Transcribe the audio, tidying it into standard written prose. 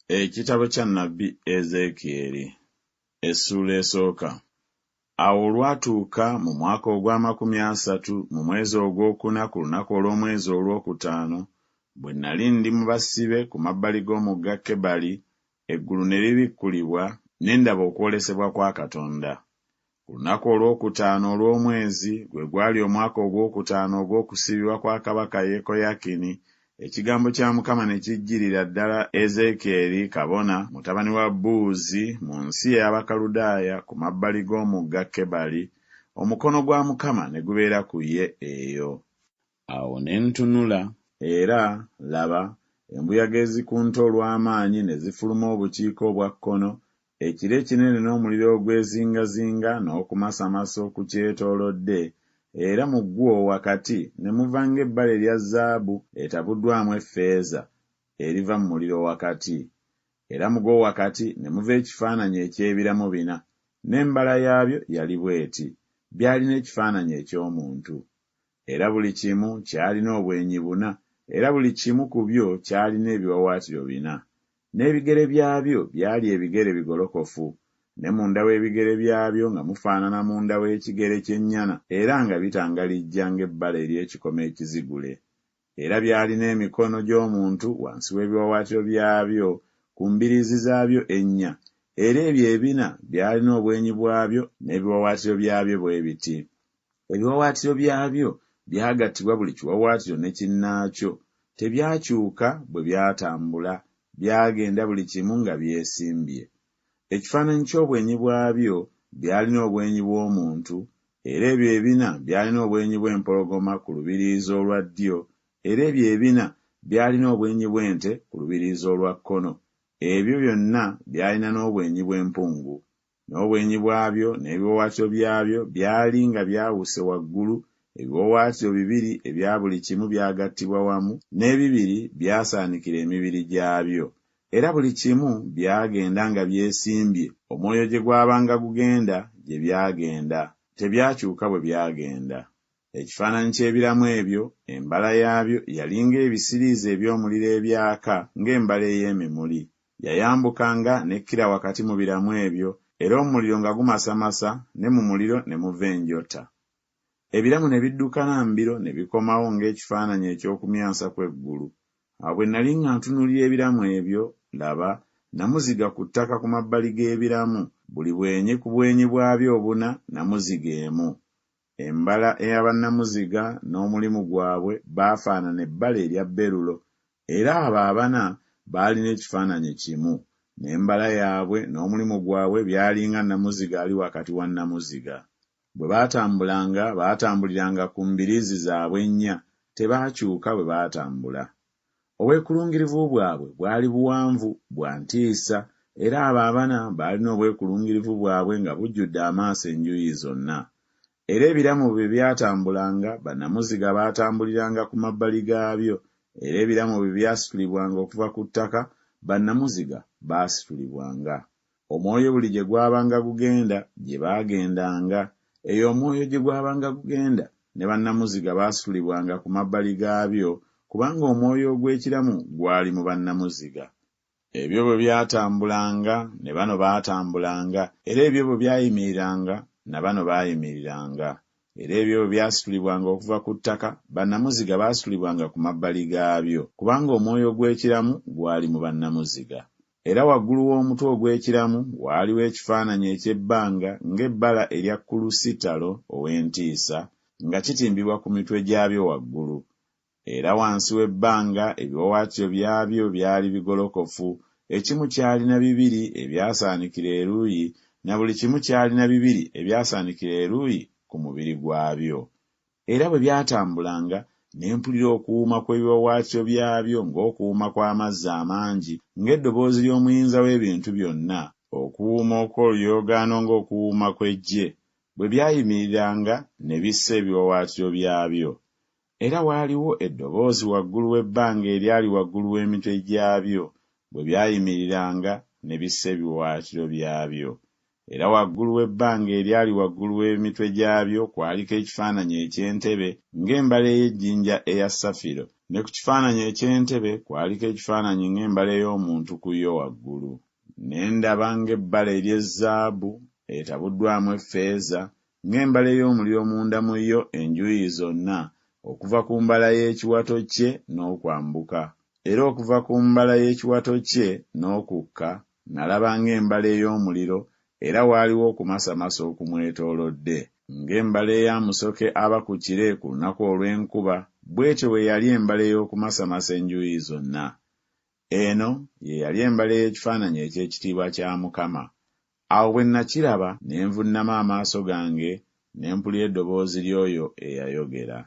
Ekitabo kya nnabbi Ezeekyeri essuula esooka. Awo olwatuuka mu mwaka ogw'amakumi asatu mu mwezi ogw'okuna ku lunaku olw'omwezi olw'okutaano, bwe nnali ndi mu basibe ku mabbali g'omugga Kebali, eggulu ne libikkulibwa, ne ndaba okwolesebwa kwa Katonda. Ku lunaku olw'okutaano olw'omwezi, gwe gwali omwaka ogw'okutaano ogw'okusibibwa kwa kabaka Yekoyakini, ekigambo kya Mukama ne kijjirira ddala Ezeekyeri kabona, mutabani wa Buuzi, mu nsi ey'Abakaludaaya ku mabbali g'omugga Kebali, omukono gwa Mukama ne gubeera ku ye eyo. Awo ne ntunula, era, laba, embuyaga ezikunta olw'amaanyi ne zifuluma obukiika obwa kkono, ekire ekinene n'omuliro ogwezingazinga n'okumasamasa okukyetoolodde, era mu gwo wakati ne muva ng'ebbala erya zaabu etabuddwamu effeeza, eriva mu muliro wakati. Era mu gwo wakati ne muva ekifaananyi eky'ebiramu bina, n'embala yaabyo yali bw'eti, byalina ekifaananyi eky'omuntu. Era buli kimu kyalina obwenyi buna, era buli kimu ku byo kyalina ebiwaawaatiro bina. N'ebigere byabyo byali ebigere bigolokofu, ne munda w'ebigere byabyo nga mufaanana munda w'ekigere ky'ennyana, era nga bitangalijja ng'ebbala ery'ekikomo ekizigule. Era byalina emikono gy'omuntu wansi w'ebiwaawaatiro byabyo ku mbiriizi zaabyo ennya, era ebyo ebina byalina obwenyi bwabyo n'ebiwaawaatiro byabyo bwe biti. Ebiwaawaatiro byabyo byagattibwa buli kiwaawaatiro ne kinnaakyo, tebyakyuka bwe byatambula, byagenda buli kimu nga byesimbye. Ekifaananyi ky'obwenyi bwabyo byalina obwenyi bw'omuntu, era ebyo ebina byalina obwenyi bw'empologoma ku lubiriizi olwa ddyo, era ebyo ebina byalina obwenyi bw'ente ku lubiriizi olwa kkono, ebyo byonna byalina n'obwenyi bw'empungu. N'obwenyi bwabyo n'ebiwaawaatiro byabyo byali nga byawuse waggulu, ebiwaawaatiro bibiri ebya buli kimu byagattibwa wamu, n'ebibiri byasaanikira emibiri gyabyo. Era buli kimu byagenda nga byesimbye, omwoyo gye gwabanga gugenda, gye byagenda, tebyakyuka bwe byagenda. Ekifaananyi ky'ebiramu ebyo, embala yaabyo yali ng'ebisiriiza eby'omuliro ebyaka ng'embala ey'emimuli. Yayambukanga n'ekkira wakati mu biramu ebyo, era omuliro nga gumasamasa, ne mu muliro ne muva enjota. Ebiramu ne biddukana mbiro ne bikomawo ng'ekifaananyi eky'okumyansa kw'eggulu. Awo bwe nnali nga ntunuulira ebiramu ebyo, laba, nnamuziga ku ttaka ku mabbali g'ebiramu, buli bwenyi ku bwenyi bwabyo obuna, nnamuziga emu. Embala eya bannamuziga n'omulimu gwabwe baafaanana ebbala erya berulo, era abo abana baalina ekifaananyi kimu, n'embala yaabwe n'omulimu gwabwe byali nga nnamuziga ali wakati wa nnamuziga. Bwe baatambulanga, baatambuliranga ku mbiriizi zaabwe ennya, tebaakyuka bwe baatambula. Obwekulungirivu bwabwe bwali buwanvu, bwa ntiisa, era abo abana baalina obwekulungirivu bwabwe nga bujjudde amaaso enjuyi zonna. Era ebiramu bwe byatambulanga, bannamuziga baatambuliranga ku mabbali gaabyo, era ebiramu bwe byasitulibwanga okuva ku ttaka, bannamuziga baasitulibwanga. Omwoyo buli gye gwabanga gugenda, gye baagendanga, eyo omwoyo gye gwabanga gugenda, ne bannamuziga baasitulibwanga ku mabbali gaabyo, kubanga omwoyo ogw'ekiramu gwali mu bannamuziga. Ebyo bwe byatambulanga, ne bano baatambulanga, era ebyo bwe byayimiriranga, na bano baayimiriranga. Era ebyo bwe byasitulibwanga okuva ku ttaka, bannamuziga baasitulibwanga ku mabbali gaabyo, kubanga omwoyo ogw'ekiramu gwali mu bannamuziga. Era waggulu w'omutwe ogw'ekiramu waaliwo ekifaananyi eky'ebbanga ng'ebbala erya kulusitalo ow'entiisa, nga kitimbibwa ku mitwe gyabyo waggulu. Era wansi w'ebbanga ebiwaawaatiro byabyo byali bigolokofu, ekimu kyalina bibiri ebyasaanikira eruuyi, na buli kimu kyalina bibiri ebyasaanikira eruuyi ku mubiri gwabyo. Era bwe byatambulanga, ne mpulira okuwuuma kw'ebiwaawaatiro byabyo ng'okuwuuma kw'amazzi amangi, ng'eddoboozi ly'Omuyinza w'ebintu byonna, okuwuuma okw'oluyoogaano ng'okuwuuma kw'eggye, bwe byayimiriranga ne bissa ebiwaawaatiro byabyo. Era waaliwo eddoboozi waggulu w'ebbanga eryali waggulu w'emitwe gyabyo, bwe byayimiriranga ne bissa ebiwaawaatiro byabyo. Era waggulu w'ebbanga eryali waggulu w'emitwe gyabyo kwaliko ekifaananyi eky'entebe ng'embala ey'ejjinja eya safiro, ne ku kifaananyi eky'entebe kwaliko ekifaananyi ng'embala ey'omuntu ku yo waggulu. Ne ndaba ng'ebbala ery'ezzaabu etabuddwamu effeeza, ng'embala ey'omuliro munda mu yo enjuuyi zonna, okuva ku mbala y'ekiwato kye n'okwambuka, era okuva ku mbala y'ekiwato kye n'okukka nalaba ng'embala ey'omuliro, era waaliwo okumasamasa okumwetoolodde. Ng'embala eya musoke aba ku kire ku lunaku olw'enkuba, bw'etyo bwe yali embala ey'okumasamasa enjuuyi zonna. Eno ye yali embala ey'ekifaananyi eky'ekitiibwa kya Mukama. Awo bwe nnakiraba ne nvunnama amaaso gange, ne mpulira eddoboozi ly'oyo eyayogera.